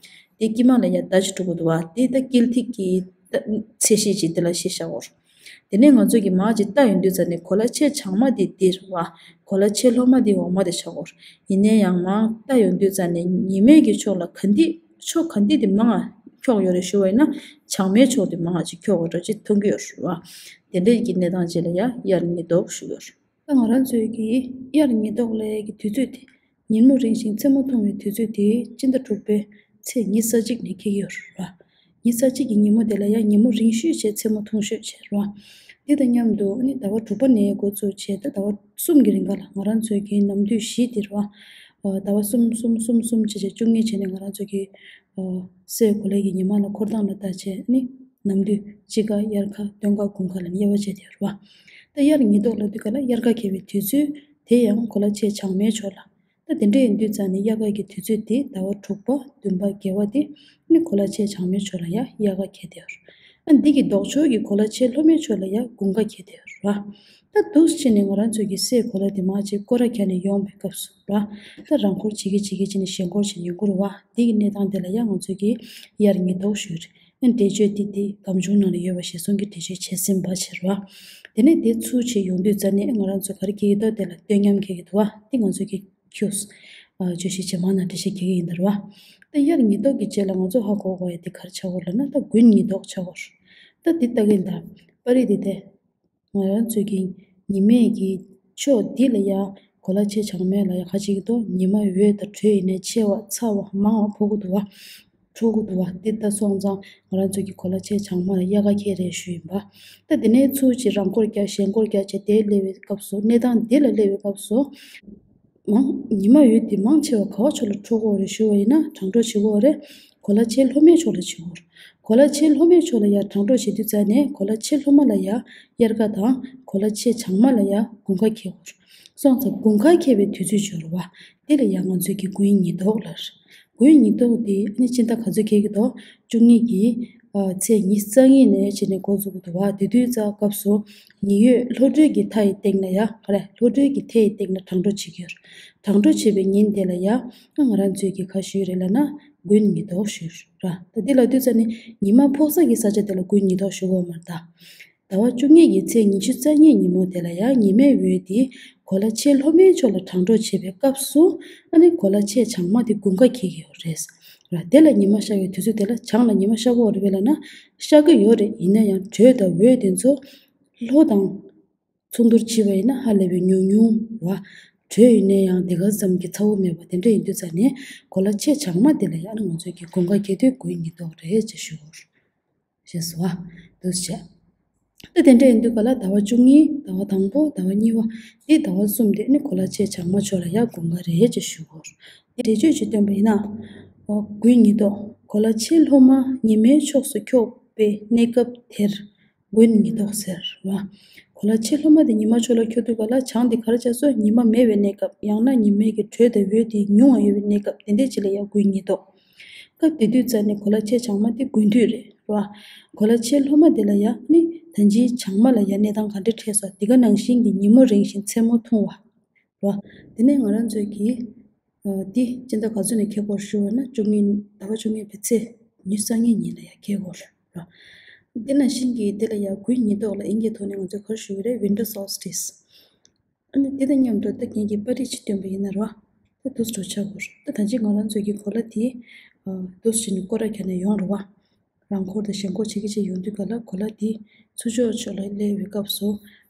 དེ་དཀྱིལ་མ་ལ་ཡ་ཟླ་གཅིག་གྲུབ་ཀྱི་འདུག་བ། དེ་ད་དཀྱིལ་ཐིག་གི་ད་ཚད་གཞི་ཅིག་དེ་ལ་གཞི་བཞག་གོ། དེ་ནས་ང་ཚོ་གི་མར་ཅིག་ལྟ་ཡོང་དུས་ཙམ་ནས་གོ་ལ་ཕྱེད་བྱང་མ་དེ་འདིར་བ། གོ་ལ་ཕྱེད་ལྷོ་མ་དེ་འོག་མ་དེ་ཆགས་གོ། ཡིན་ན་ཡང་མར་ལྟ་ཡོང་དུས་ཙམ་ནས་ཉི་མའི་གི་ཕྱོགས་ལ་ག་འདི་ཕྱོགས་ག་འདི་དེ་མང་ང་འཁྱོག་ཡོད་རེད་ཞུ་བ་ཡིན་ན། བྱང་མའི་ཕྱོགས་དེ་མང་ང་ཅིག་འཁྱོག་གོ་འདྲ་ཅིག་མཐོང་གི་ཡོད་རེད་བ། དེ་འདྲའི་གི་གནས་སྟངས་ཅིག་ལ་ཡ་དབྱར་ཉི་ལྡོག་ཞུ་གི་ཡོད་རེད། ད་ང་རང་ཚོའི་གི་དབྱར་ཉི་ལྡོག་ལབ་ཡས་ཀྱི་དུས་ཚོད་དེ། ཉིན་མོ་རིང་ཞིང་མཚན་མོ་ཐུང་བའི་དུས་ཚོད་དེ་སྤྱི་ཟླ་དྲུག་པའི་ཚེས་ཉི་ཤུ་རྩ་གཅིག་ནས་འཁེལ་གྱི་ཡོད་རེད་བ། ཉི་ཤུ་རྩ་གཅིག་གི་ཉིན་མོ་དེ་ལ་ཡང་ཉིན་མོ་རིང་ཤོས་བྱས་མཚན་མོ་ཐུང་ཤོས་བྱས་རེད་བ། འདི་དང་མཉམ་དུ་ཨ་ནི་ཟླ་བ་དྲུག་པ་ནས་འགོ་བཙུགས་བྱས་ད་ཟླ་བ་གསུམ་གྱི་རིང་ག་ལ་ང་རང་ཚོའི་གི་ནམ་དུས་བཞི་དེ་རེད་བ། ཟླ་བ་གསུམ་གསུམ་གསུམ་གསུམ་བྱས་བྱས་བཅུ་གཉིས་བྱས་ནས་ང་རང་ཚོའི་གི་སའི་གོ་ལའི་གི་ཉི་མ་ལ་འཁོར་སྟངས་ལ་ལྟ་བྱས་ཨ་ནི་ནམ་དུས་དཔྱིད་ཀ་དབྱར་ཁ་སྟོན་ཁ་དགུན་ཁ་ལ་ནི་དབྱེ་བ་བྱས་ཏེ་ཡོད་རེད་བ། ད་དབྱར་ཉི་ལྡོག་ལབ་དུས་ག་ལ་དབྱར་ཁ་འཁེལ་བའི་དུས་ཚོད་དེ་ཡང་གོ་ལ་ཕྱེད་བྱང་མའི་ཕྱོགས་ལ། ད་དེ་འདྲ་ཡིན་དུས་ཙང་ནི་དབྱར་ཁ་གི་དུས་ཚོད་དེ་ཟླ་བ་དྲུག་པ་བདུན་པ་བརྒྱད་པ་དེ་ནི་གོ་ལ་ཕྱེད་བྱང་མའི་ཕྱོགས་ལ་ཡ་དབྱར་ཁ་འཁེལ་བསྡད་ཡོད་རེད། ཨ་འདི་གི་ལྡོག་ཕྱོགས་ཀྱི་གོ་ལ་ཕྱེད་ལྷོ་མའི་ཕྱོགས་ལ་ཡ་དགུན་ཁ་འཁེལ་བསྡད་ཡོད་རེད་བ། ད་འདུག་སེ་བྱས་ནས་ང་རང་ཚོ་གི་སའི་གོ་ལ་དེ་མར་ཅིག་སྐོར་ར་རྒྱག་ནས་ཡོང་བའི་སྐབས་སུ་ར། ད་རང་འཁོར་བྱེད་ཀྱི་བྱེད་ཀྱི་བྱས་ནས་ཞེ་འཁོར་བྱས་ནས་ཡོང་གི་རེད་བ། འདི་གི་གནས་སྟངས་དེ་ལ་ཡ་ང་ཚོ་གི་དབྱར་ཉི་ལྡོག་ཞུ་གི་རེད། ཨ་འགྲེལ་བརྗོད་འདི་འདི་སྒམ་ཆུང་ནང་ལ་ཡོད་པ་ཞེས་གསུང་གི་འགྲེལ་བརྗོད་བྱས་ཟིན་པ་ཕྱིར་བ། དེ་ནས་དེ་ཚུར་བྱས་ཡོང་དུས་ཙ་ནས་ང་རང་ཚོ་ག་རེ་འཁེལ་གྱི་འདུག་དེ་ལ་སྟོད་མཉམ་འཁེལ་གྱི་འདུག་བ། འདི་ང་ཚོ་གི་ཁྱུས། བརྗོད་གཞི་ཇེ་མང་ནང་འགྲེལ་བཤད་རྒྱག་གི་ཡིན་ད་རེད་བ། ད་དབྱར་ཉི་ལྡོག་གི་རྗེས་ལ་ང་ཚོ་ཧ་གོ་དགོས་ཡ་དེ་ག་རེ་ཆགས་ཡོད་རེད་ལབ་ན་ད་དགུན་ཉི་ལྡོག་ཆགས་ཡོད་རེད། ད་འདི་ལྟ་གི་ཡིན་ད། པར་རིས་འདི་དེ། ང་རང་ཚོའི་གི་ཉི་མའི་གི་ཕྱོགས་འདི་ལ་ཡ་གོ་ལ་ཕྱེད་བྱང་མའི་ལ་ཡ་ག་ཅིག་གི་འདུག་ཉི་མ་འོད་དང་དྲོད་ཡིན་ནའི་ཆེ་བ་ཚ་བ་མང་བ་ཕོག་གི་འདུག་བ། འཕྲོ་གི་འདུག་བ། འདི་ལྟ་སོང་ཙང་ང་རང་ཚོ་གི་གོ་ལ་ཕྱེད་བྱང་མ་ལ་དབྱར་ཁ་འཁེལ་རེད་ཞུ་ཡིན་པ། ད་དེ་ནས་ཚུར་ཅིག་རང་འཁོར་རྒྱག་ཞེ་འཁོར་རྒྱག་བྱས་དེ་སླེབས་པའི་སྐབས་སུ་གནས་སྟངས་འདི་ལ་སླེབས་པའི་སྐབས་སུ། མང་ཉི་མ་འོད་འདི་མང་ཆེ་བ་ག་བ་ཕྱོགས་ལ་འཕྲོ་གི་ཡོད་རེད་ཞུ་བ་ཡིན་ན་གྲང་འཕྲོ་བྱེད་ཀྱི་ཡོད་རེད། གོ་ལ་ཕྱེད་ལྷོ་མའི་ཕྱོགས་ལ་བྱེད་ཀྱི་ཡོད་རེད། གོ་ལ་ཕྱེད་ལྷོ་མའི་ཕྱོགས་ལ་ཡ་གྲང་འཕྲོ་བྱེད་དུས་ཙ་ནས་གོ་ལ་ཕྱེད་ལྷོ་མ་ལ་ཡ་དབྱར་ཁ་དང་གོ་ལ་ཕྱེད་བྱང་མ་ལ་ཡ་དགུན་ཁ་འཁེལ་གྱི་ཡོད་རེད། སོང་ཙང་དགུན་ཁ་འཁེལ་བའི་དུས་ཚོད་ཅིག་ཡོད་རེད་བ། དེ་ལ་ཡང་ང་ཚོས་ཀྱི་དགུན་ཉི་ལྡོག་ལབ་རེད། དགུན་ཉི་ལྡོག་དེ་ཨ་ནི་སྤྱི་ཟླ་ག་ཚོད་འཁེལ་གྱི་འདུག་བཅུ་གཉིས་ཀྱི་ཨ་ཚེས་ཉི་ཤུ་རྩ་གཉིས་ནས་བྱས་ནས་འགོ་འཛུགས་ཀྱི་འདུག་བ། དེ་དུས་ཙ་སྐབས་སུ་ཉི་འོད་ལྷོ་འགྲོས་ཀྱི་མཐའ་ཡི་སྟེང་ལ་ཡ་ག་རེ་ལྷོ་འགྲོས་ཀྱི་མཐའ་ཡི་སྟེང་ལ་གྲང་འཕྲོ་བྱེད་ཀྱི་ཡོད་རེད། གྲང་འཕྲོ་བྱེད་པའི་ཉིན་དེ་ལ་ཡ་ཨ་ང་རང་ཚོས་ཀྱི་ག་ཞུས་རེད་ལབ་ན་དགུན་ཉི་ལྡོག་ཞུས་རེད། ད་འདི་ལབ་དུས་ཙ་ནི་ཉི་མ་ཕོག་ས་གི་ས་ཆ་དེ་ལ་དགུན་ཉི་ལྡོག་ཞུ་གི་ཡོད་མ་རེད་ད། ཟླ་བ་བཅུ་གཉིས་ཀྱི་ཚེས་ཉི་ཤུ་རྩ་གཉིས་ཉིན་མོ་དེ་ལ་ཡང་ཉི་མའི་འོད་དེ་གོ་ལ་ཕྱེད་ལྷོ་མའི་ཕྱོགས་ལ་གྲང་འཕྲོ་བྱེད་པའི་སྐབས་སུ་ཨ་ནི་གོ་ལ་ཕྱེད་བྱང་མ་དེ་དགུན་ཁ་འཁེལ་གྱི་ཡོད་རེད། ར་དེ་ལ་ཉི་མ་ཤར་བའི་དུས་ཚོད་དེ་ལ་བྱང་ལ་ཉི་མ་ཤར་གྱི་ཡོད་རེད་པས་ལབ་ན་ཤར་གྱི་ཡོད་རེད། ཡིན་ན་ཡང་དྲོད་དང་འོད་དེ་ཚོ་ལྷོ་དང་མཚུངས་བསྡུར་བྱས་པ་ཡིན་ན་ཧ་ལས་པའི་ཉུང་ཉུང་ར། དྲོད་ཡིན་ན་ཡང་དེ་ག་ཙམ་གྱི་ཚ་བོ་མེད་པ་དེ་འདྲ་ཡིན་དུས་ཙ་ནས་གོ་ལ་ཕྱེད་བྱང་མ་དེ་ལ་ཡང་ང་ཚོས་ཀྱི་དགུན་ཁ་ཁེལ་དུས་དགུན་ཉི་ལྡོག་རེད་ཅེས་ཞུ་དགོས། ཞེས་སོ། འདུག་བྱས། ད་དེ་འདྲ་ཡིན་དུས་ག་ལ་ཟླ་བ་བཅུ་གཉིས། ཟླ་བ་དང་པོ། ཟླ་བ་གཉིས་པ། འདི་ཟླ་བ་གསུམ་དེ་ནི་གོ་ལ་ཕྱེད་བྱང་མ་ཕྱོགས་ལ་ཡ་དགུན་ཁ་རེད་ཅེས་ཞུ་དགོས། འདི་འགྲེལ་བརྗོད་ཅིག་བཏོན་པ་ཡིན་ན། དགུན་ཉི་ལྡོག་གོ་ལ་ཕྱེད་ལྷོ་མ་ཉི་མའི་ཕྱོགས་སུ་འཁྱོག་པའི་གནས་སྐབས་དེར་དགུན་ཉི་ལྡོག་ཟེར་བ། གོ་ལ་ཕྱེད་ལྷོ་མ་དེ་ཉི་མ་ཕྱོགས་ལ་འཁྱོག་དུས་ག་ལ་བྱང་དེ་ག་རེ་ཆགས་སོང་། ཉི་མ་མེད་པའི་གནས་སྐབས། ཡང་ན་ཉི་མའི་གི་དྲོད་དང་འོད་དེ་ཉུང་བ་ཡོད་པའི་གནས་སྐབས་དེ་འདྲ་ཅིག་ལ་ཡ་དགུན་ཉི་ལྡོག་སྐབས་དེ་དུས་ཙ་ནས་གོ་ལ་ཕྱེད་བྱང་མ་དེ་དགུན་དུས་རེད་བ། གོ་ལ་ཕྱེད་ལྷོ་མ་དེ་ལ་ཡ་ནི་ད་ཅིའི་བྱང་མ་ལ་ཡ་གནས་སྟངས་ག་འདྲ་འཕྲད་སོང་། དེ་ག་ནང་བཞིན་གྱི་ཉིན་མོ་རིང་ཞིང་མཚན་མོ་ཐུང་བ་རེད་བ། དེ་ནས་ང་རང་ཚོས་ཀྱིས་འདི་སྤྱི་ཟླ་ག་ཚོད་ནས་འཁེལ་དགོས་ཞུ་བ་ན་བཅུ་གཉིས། ཟླ་བ་བཅུ་གཉིས་པའི་ཚེས་ཉི་ཤུ་རྩ་གཉིས་ཉིན་ལ་ཡ་འཁེལ་དགོས་རེད་བ། དེ་ནང་བཞིན་གྱི་དེ་ལ་ཡ་དགུན་ཉི་ལྡོག་ལ་དབྱིན་སྐད་ཐོག་ནས་ང་ཚོས་ག་རེ་ཞུ་གི་རེད། Winter Solstice། ཨ་ནི་དེ་དང་མཉམ་དུ་ད་ངེད་ཀྱིས་པར་རིས་ཅིག་སྟོན་པ་ཡིན་ན་རེད་བ། ད་འདུག་སེ་འགྲོ་ཆགས་དགོས་རེད། ད་ད་ཅི་ང་རང་ཚོའི་གི་གོ་ལ་དེ་འདུག་སེ་བྱས་ནས་སྐོར་ར་རྒྱག་ནས་ཡོང་རེད་བ། རང་འཁོར་དང་གཞན་འཁོར་བྱེད་ཀྱི་བྱེད་ཡོང་དུས་ག་ལ་གོ་ལ་དེ་ཚུར་ཕྱོགས་ཕྱོགས་ལ་སླེབས་པའི་སྐབས་སུ་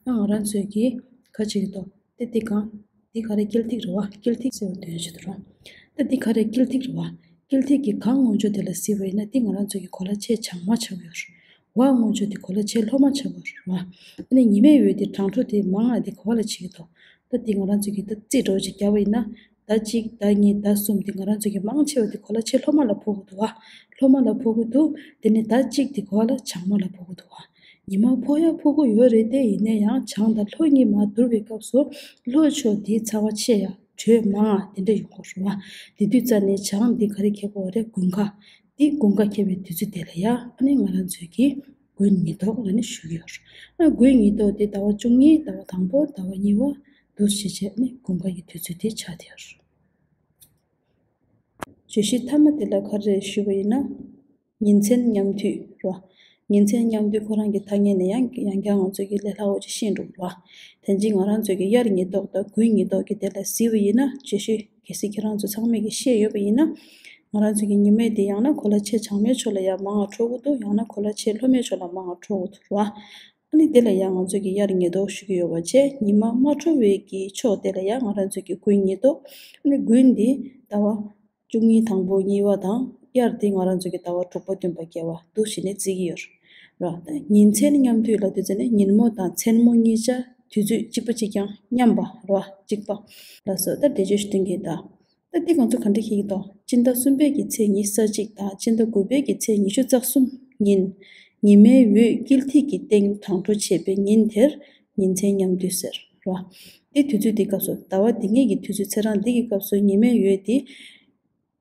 ཨ་ང་རང་ཚོའི་གི་ག་བྱེད་ཀྱི་འདུག་དེ་དེ་གང་། འདི་ག་རེ། དཀྱིལ་ཐིག་རེད་བ། དཀྱིལ་ཐིག་ཟེར་བ་དོན་བྱེད་དུ་རོ། ད་འདི་ག་རེ། དཀྱིལ་ཐིག་རེད་བ། དཀྱིལ་ཐིག་གི་གང་ངོས་ཕྱོགས་དེ་ལ་གཟིགས་པ་ཡིན་ན་འདི་ང་རང་ཚོ་གི་གོ་ལ་ཕྱེད་བྱང་མ་ཆགས་ཡོད་རེད། འོག་ངོས་ཕྱོགས་དེ་གོ་ལ་ཕྱེད་ལྷོ་མ་ཆགས་ཡོད་རེད་བ། ཨ་ནི་ཉི་མའི་འོད་དེ་གྲང་དྲོ་དེ་མང་ང་དེ་ག་བ་ལ་ཆགས་ཀྱི་འདུག་ད་འདི་ང་རང་ཚོ་གི་ད་རྩིས་འདྲ་བོ་ཅིག་བརྒྱབ་པ་ཡིན་ན། ཟླ་གཅིག་ཟླ་གཉིས་ཟླ་གསུམ་དེ་ང་རང་ཚོ་གི་མང་ཆེ་བ་དེ་གོ་ལ་ཕྱེད་ལྷོ་མ་ལ་ཕོག་གི་འདུག་བ། ལྷོ་མ་ལ་ཕོག་གི་འདུག་དེ་ནས་ཟླ་གཅིག་དེ་ག་བ་ལ། བྱང་མ་ལ་ཕོག་གི་འདུག་བ། ཉི་མ་ཕོག་ཡ་ཕོག་གི་ཡོད་རེད་དེ། ཡིན་ན་ཡང་བྱང་དང་ལྷོ་གཉིས་མར་བསྡུར་བའི་སྐབས་སུ་ལྷོ་ཕྱོགས་དེའི་ཚ་བ་ཆེ་ཡ། དྲོད་མང་ང་དེ་འདྲ་ཡོང་གི་རེད་བ། དེ་དུས་ཙ་ནས་བྱང་འདི་ག་རེ་འཁེལ་གྱི་ཡོད་རེད། དགུན་ཁ། འདི་དགུན་ཁ་འཁེལ་བའི་དུས་ཚོད་དེ་ལ་ཡ་ཨ་ནི་ང་རང་ཚོས་ཀྱིས་དགུན་ཉི་ལྡོག་ལབ་ནས་ཞུ་གི་ཡོད་རེད། ཨ་དགུན་ཉི་ལྡོག་དེ་ཟླ་བ་བཅུ་གཉིས། ཟླ་བ་དང་པོ། ཟླ་བ་གཉིས་པ། འདུག་སེ་བྱས་བྱས་ཨ་ནི་དགུན་ཁ་གི་དུས་ཚོད་དེ་ཆགས་བསྡད་ཡོད་རེད། བརྗོད་གཞི་མཐའ་མ་དེ་ལ་ག་རེ་ཞུས་པ་ཡིན་ན། ཉིན་མཚན་མཉམ་དུས་རོ། ཉིན་མཚན་མཉམ་དུས་ཁོ་རང་གི་ཐ་སྙད་ནས་ཡང་ཡང་བསྐྱར་ང་ཚོས་ཀྱི་ལས་སླ་བོ་ཅིག་ཤེས་འགྲོ་གི་རེད་བ། ད་ཅི་ང་རང་ཚོས་ཀྱི་དབྱར་ཉི་ལྡོག་དང་དགུན་ཉི་ལྡོག་གི་དེ་ལ་གཟིགས་པ་ཡིན་ན། བརྗོད་གཞི་གལ་སྲིད་ཁྱེད་རང་ཚོ་ཚང་མས་ཀྱི་ཤེས་ཡོད་པ་ཡིན་ན། ང་རང་ཚོས་ཀྱི་ཉི་མ་དེ་ཡང་ན་གོ་ལ་ཕྱེད་བྱང་མའི་ཕྱོགས་ལ་ཡང་མང་ང་འཕྲོ་གི་འདུག་ཡང་ན་གོ་ལ་ཕྱེད་ལྷོ་མའི་ཕྱོགས་ལ་མང་ང་འཕྲོ་གི་འདུག་རེད་བ། ཨ་ནི་དེ་ལ་ཡང་ང་ཚོས་ཀྱི་དབྱར་ཉི་ལྡོག་ཞུ་གི་ཡོད་པ་བྱས། ཉི་མ་མ་འཕྲོ་བའི་གི་ཕྱོགས་དེ་ལ་ཡང་ང་རང་ཚོས་ཀྱི་དགུན་ཉི་ལྡོག་ཨ་ནི་དགུན་འདི་ཟླ་བ་བཅུ་གཉིས། དང་པོ་གཉིས་པ་དང་། དབྱར་འདི་ང་རང་ཚོས་ཀྱི་ཟླ་བ་དྲུག་པ་བདུན་པ་བརྒྱད་པ་འདུག་སེ་བྱས་ནས་བརྩི་གི་ཡོད་རེད། ད་ཉིན་མཚན་མཉམ་དུས་ལབ་དུས་ཙ་ནས་ཉིན་མོ་དང་མཚན་མོ་གཉིས་ཆ་དུས་ཚོད་གཅིག་པ་གཅིག་རྐྱང་མཉམ་པ་རེད་བ། གཅིག་པ་ལ་སོགས་ད་འགྲེལ་བརྗོད་ཞུ་དོན་གྱི་ད། ད་འདི་ང་ཚོ་ག་འདྲ་ཤེས་ཀྱི་འདུག་སྤྱི་ཟླ་གསུམ་པའི་གི་ཚེས་ཉི་ཤུ་རྩ་གཅིག་དང་སྤྱི་ཟླ་དགུ་པའི་གི་ཚེས་ཉི་ཤུ་རྩ་གསུམ་ཉིན། ཉི་མའི་འོད་དཀྱིལ་ཐིག་གི་སྟེང་གྲང་དྲོ་བྱེད་པའི་ཉིན་དེར་ཉིན་མཚན་མཉམ་དུས་ཟེར་རོ། འདི་དུས་ཚོད་འདི་སྐབས་སུ་ཟླ་བ་འདི་ངེད་ཀྱི་དུས་ཚོད་ཚེས་གྲངས་འདི་གི་སྐབས་སུ་ཉི་མའི་འོད་འདི་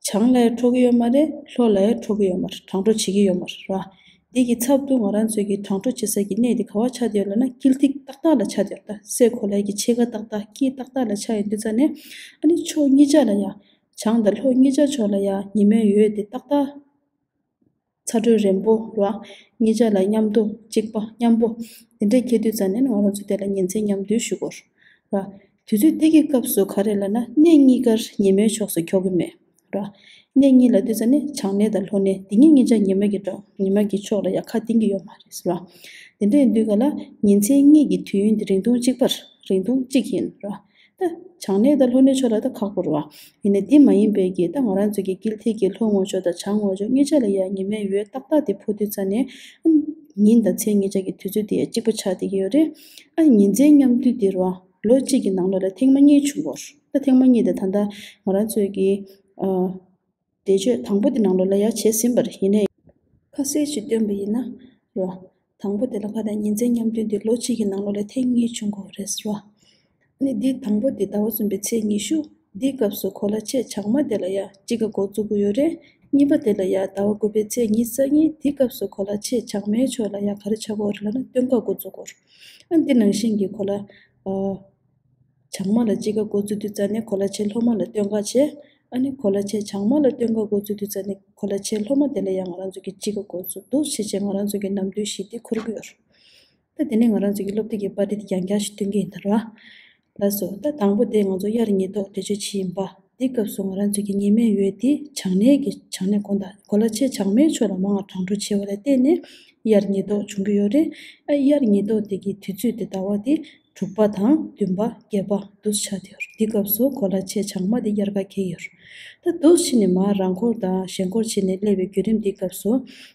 བྱང་ལ་ཡང་འཕྲོ་གི་ཡོད་མ་རེད། ལྷོ་ལ་ཡང་འཕྲོ་གི་ཡོད་མ་རེད། གྲང་དྲོ་བྱེད་ཀྱི་ཡོད་མ་རེད་རོ། འདི་གི་ཚབ་ཏུ་ང་རང་ཚོའི་གི་གྲང་དྲོ་བྱེད་ས་གི་གནས་འདི་ག་བ་ཆགས་བསྡད་ཡོད་ལབ་ན། དཀྱིལ་ཐིག་ཏག་ཏག་ལ་ཆགས་བསྡད་ཡོད། ད་སའི་གོ་ལའི་གི་ཕྱེད་ཀ་ཏག་ཏག་དཀྱིལ་ཏག་ཏག་ལ་ཆགས་ཡོད་དུས་ཙ་ནས། ཨ་ནི་ཕྱོགས་གཉིས་ཆ་ལ་ཡ། བྱང་དང་ལྷོ་གཉིས་ཆ་ཕྱོགས་ལ་ཡ་ཉི་མའི་འོད་དེ་ཏག་ཏག་ཚ་དྲོད་རན་པོ་ར། གཉིས་ཆ་ལ་མཉམ་དུ་གཅིག་པ་མཉམ་པོ། དེ་འདྲས་འཁེལ་དུས་ཙ་ནས་ང་རང་ཚོ་དེ་ལ་ཉིན་མཚན་མཉམ་དུས་ཞུ་དགོས་ར། དུས་ཚོད་དེ་གི་སྐབས་སུ་ག་རེ་ལབ་ན། གནས་གཉིས་ཀར་ཉི་མའི་ཕྱོགས་སུ་འཁྱོག་གི་མེད་ར། གནས་གཉིས་ལབ་དུས་ཙ་ནས་བྱང་གནས་དང་ལྷོ་གནས་དེ་གཉིས་གཉིས་ཆ་ཉི་མ་གི་འགྲོ་ཉི་མ་གི་ཕྱོགས་ལ་ཡ་ཁ་གཏིང་གི་ཡོད་མ་རེད་ར། དེ་འདྲས་ཡིན་དུས་ག་ལ་ཉིན་མཚན་གཉིས་ཀྱི་དུས་ཡུན་དེ་རིང་ཐུང་གཅིག་པར་རིང་ཐུང་གཅིག་ཡིན་ར། ད་བྱང་གནས་དང་ལྷོ་གནས་ཕྱོགས་ལ་ད་ཁག་པོ་རེད་བ། ཡིན་ནའི་དེ་མ་ཡིན་པའི་གི་ད་ང་རང་ཚོ་གི་དཀྱིལ་ཐིག་གི་ལྷོ་ངོས་ཕྱོགས་དང་བྱང་ངོས་ཕྱོགས་གཉིས་ཆ་ལ་ཡ་ཉི་མའི་འོད་ཏག་ཏག་དེ་ཕོག་དུས་ཙ་ནས། ཨ་ཉིན་དང་མཚན་གཉིས་ཆ་གི་དུས་ཚོད་དེ་ཡ་གཅིག་པ་ཆགས་བསྡད་ཀྱི་ཡོད་རེད། ཨ་ཉིན་མཚན་མཉམ་དུས་དེ་རེད་བ། ལོ་གཅིག་གི་ནང་ལོགས་ལ་ཐེངས་མ་གཉིས་བྱུང་གི་རེད། ད་ཐེངས་མ་གཉིས་དེ་ད་ལྟ་ང་རང་ཚོའི་གི་ཨ། འགྲེལ་བརྗོད་དང་པོ་དེ་ནང་ལོགས་ལ་ཡ་བྱས་ཟིན་པ་རེད། ཡིན་ནའི་ཁ་གསལ་ཞིག་སྟོན་པ་ཡིན་ན་རོ། དང་པོ་དེ་ལ་ཁ་དང་ཉིན་མཚན་མཉམ་དུས་འདི་ལོ་གཅིག་གི་ནང་ལོགས་ལ་ཐེངས་གཉིས་བྱུང་གི་རེད་ཟེར་བ། ཨ་ནི་འདི་དང་པོ་དེ་ཟླ་བ་གསུམ་པའི་ཚེས་ཉི་ཤུ། འདིའི་སྐབས་སུ་གོ་ལ་ཕྱེད་བྱང་མ་དེ་ལ་ཡ་གཅིག་ག་འགོ་བཙུགས་ཀྱི་ཡོད་རེད། གཉིས་པ་དེ་ལ་ཡ་ཟླ་བ་དགུ་པའི་ཚེས་ཉི་ཤུ་རྩ་གཉིས། འདིའི་སྐབས་སུ་གོ་ལ་ཕྱེད་བྱང་མའི་ཕྱོགས་ལ་ཡ་ག་རེ་ཆགས་ཀྱི་ཡོད་རེད་ལབ་ན་སྟོན་ཁ་འགོ་བཙུགས་ཀྱི་ཡོད་རེད། ཨ་འདི་ནང་བཞིན་གྱི་གོ་ལ། ཨ། བྱང་མ་ལ་གཅིག་ག་འགོ་བཙུགས་དུས་ཙ་ནས་གོ་ལ་ཕྱེད་ལྷོ་མ་ལ་སྟོན་ཁ་བྱས། ཨ་ནི་གོ་ལ་ཕྱེད་བྱང་མ་ལ་སྟོན་ཁ་འགོ་བཙུགས་དུས་ཙ་ནས་གོ་ལ་ཕྱེད་ལྷོ་མ་དེ་ལ་ཡང་ང་རང་ཚོ་གི་གཅིག་ག་འགོ་བཙུགས་འདུག་ཞེས་བྱས་ང་རང་ཚོ་གི་ནམ་དུས་བཞི་དེ་འཁོར་གྱི་ཡོད་རེད། ད་དེ་ནས་ང་རང་ཚོ་གི་སློབ་དེབ་ཀྱི་པར་རིས་དེ་རྒྱང་རྒྱང་ཞིག་སྟོན་གྱི་ཡིན་ད་ར། ལགས་སོ། ད་དང་པོ་དེ་ང་ཚོ་དབྱར་ཉི་ལྡོག་འགྲེལ་བརྗོད་བྱས་ཡིན་པ། འདི་སྐབས་སུ་ང་རང་ཚོ་གི་ཉི་མའི་འོད་དེ་བྱང་གནས་ཀྱི་བྱང་གནས་གོ་ད་གོ་ལ་ཕྱེད་བྱང་མའི་ཕྱོགས་ལ་མང་བ་གྲང་དྲོ་ཆེ་བ་ལ་བརྟེན་ནས་དབྱར་ཉི་ལྡོག་བྱུང་གི་ཡོད་རེད། ཨ་དབྱར་ཉི་ལྡོག་དེ་གི་དུས་ཚོད་དེ་ཟླ་བ་དེ། དྲུག་པ་དང་བདུན་པ་བརྒྱད་པ་འདུག་ཆགས་བསྡད་ཡོད་རེད། འདི་སྐབས་སུ་གོ་ལ་ཕྱེད་བྱང་མ་འདི་དབྱར་ཁ་འཁེལ་ཡོད་རེད། ད་འདུག་ཕྱིན་ནས་མར་རང་འཁོར་དང་ཞེན་འཁོར་བྱས་ནས་སླེབས་པའི་བརྒྱུད་རིམ་འདི་སྐབས་སུ་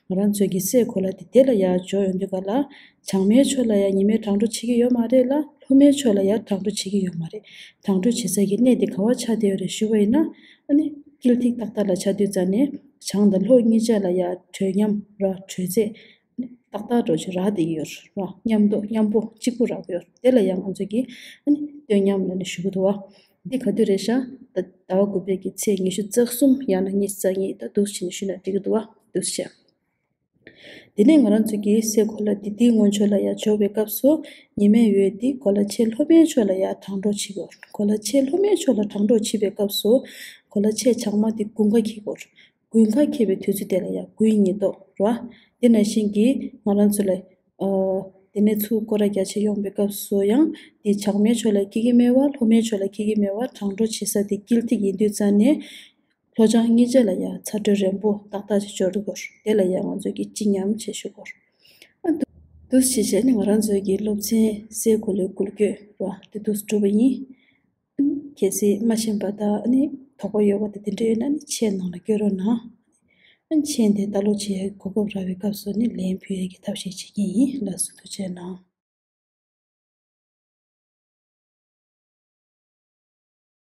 ང་རང་ཚོའི་གི་སའི་གོ་ལ་འདི་དེ་ལ་ཡར་འབྱོར་ཡོང་དུས་ག་ལ། བྱང་མའི་ཕྱོགས་ལ་ཡང་ཉི་མས་གྲང་དྲོ་བྱེད་ཀྱི་ཡོད་མ་རེད་ལ། ལྷོ་མའི་ཕྱོགས་ལ་ཡང་གྲང་དྲོ་བྱེད་ཀྱི་ཡོད་མ་རེད། གྲང་དྲོ་བྱེད་ས་ཀྱི་གནས་དེ་ག་བ་ཆགས་བསྡད་ཡོད་རེད་ཞུ་བ་ཡིན་ན། ཨ་ནི་དཀྱིལ་ཐིག་ཏག་ཏག་ལ་ཆགས་དུས་ཙང་ནས་བྱང་དང་ལྷོ་གཉིས་ཆ་ལ་ཡང་དྲོད་མཉམ་ར་དྲོད་ཚད་ཏག་ཏག་འདྲ་ཅིག་རག་བསྡད་ཀྱི་ཡོད་རེད། མཉམ་དུ་མཉམ་པོ་གཅིག་པུ་རག་གི་ཡོད་རེད། དེ་ལ་ཡང་ང་ཚོས་ཀྱིས་ཨ་ནི་སྟོན་མཉམ་ལབ་ནས་ཞུ་གི་འདུག་བ། འདི་ག་དུས་རེད་ཤག་ད་ཟླ་བ་དགུ་པའི་གི་ཚེས་ཉི་ཤུ་རྩ་གསུམ་ཡང་ན་ཉི་ཤུ་རྩ་གཉིས། ད་འདུག་བྱས་ནས་ཞུས་ན་འགྲིག་གི་འདུག་བ། འདུག་བྱས། དེ་ནས་ང་རང་ཚོ་གི་སའི་གོ་ལ་འདི་འདིའི་སྔོན་ཕྱོགས་ལ་ཡར་འབྱོར་བའི་སྐབས་སུ་ཉི་མའི་འོད་འདི་གོ་ལ་ཕྱེད་ལྷོ་མའི་ཕྱོགས་ལ་ཡར་གྲང་དྲོ་བྱེད་ཀྱི་ཡོད་རེད། གོ་ལ་ཕྱེད་ལྷོ་མའི་ཕྱོགས་ལ་གྲང་དྲོ་བྱེད་པའི་སྐབས་སུ་གོ་ལ་ཕྱེད་བྱང་མ་འདི་དགུན་ཁ་འཁེལ་གྱི་ཡོད་རེད། དགུན་ཁ་འཁེལ་བའི་དུས་ཚོད་དེ་ལ་ཡང་དགུན་ཉི་ལྡོག་རེད་བ། དེ་ནང་བཞིན་གྱི་ང་རང་ཚོ་ལ་ཨ་དེ་ནས་ཚུར་སྐོར་ར་རྒྱག་ཆེད་ཡོང་པའི་སྐབས་སུ་ཡང་དེ་བྱང་མའི་ཕྱོགས་ལ་འཁེལ་གྱི་མེད་པ་ལྷོ་མའི་ཕྱོགས་ལ་འཁེལ་གྱི་མེད་པ་གྲང་དྲོ་བྱེད་ས་དེ་དཀྱིལ་ཐིག་ཡིན་དུས་ཙང་ནས་ལྷོ་བྱང་གཉིས་ཆ་ལ་ཡང་ཚ་དྲོད་རན་པོ་ཏག་ཏག་ཅིག་འབྱོར་འདུག་གོ། དེ་ལ་ཡང་ང་ཚོས་ཀྱིས་སྤྱི་མཉམ་བྱེད་ཤོག་གོ། ཨ་འདུག་འདུག་བྱས་བྱས་ནས་ང་རང་ཚོའི་གི་སློབ་ཚན་སའི་གོ་ལའི་འགུལ་སྐྱོད་ར་དེ་འདུག་གྲུབ་པ་ཡིན། གལ་སྲིད་མ་ཤེས་པ་དང་ཨ་ནི་དོགས་པ་ཡོད་པ་དང་དེ་འདྲ་ཡོད་ན་ནི་མཆན་ནང་ལ་བསྐྱོན་རོགས་གནང་། ཨ་ནི་མཆན་དེ་ལྟ་ཀློག་བྱེད་ཡག་གི་གོ་སྐབས་རག་པའི་སྐབས་སུ་ནི་ལན་ཕུལ་ཡག་གི་ཐབས་ཤེས་བྱེད་ཀྱི་ཡིན། ལགས་སོ། ཐུགས་རྗེ་གནང་།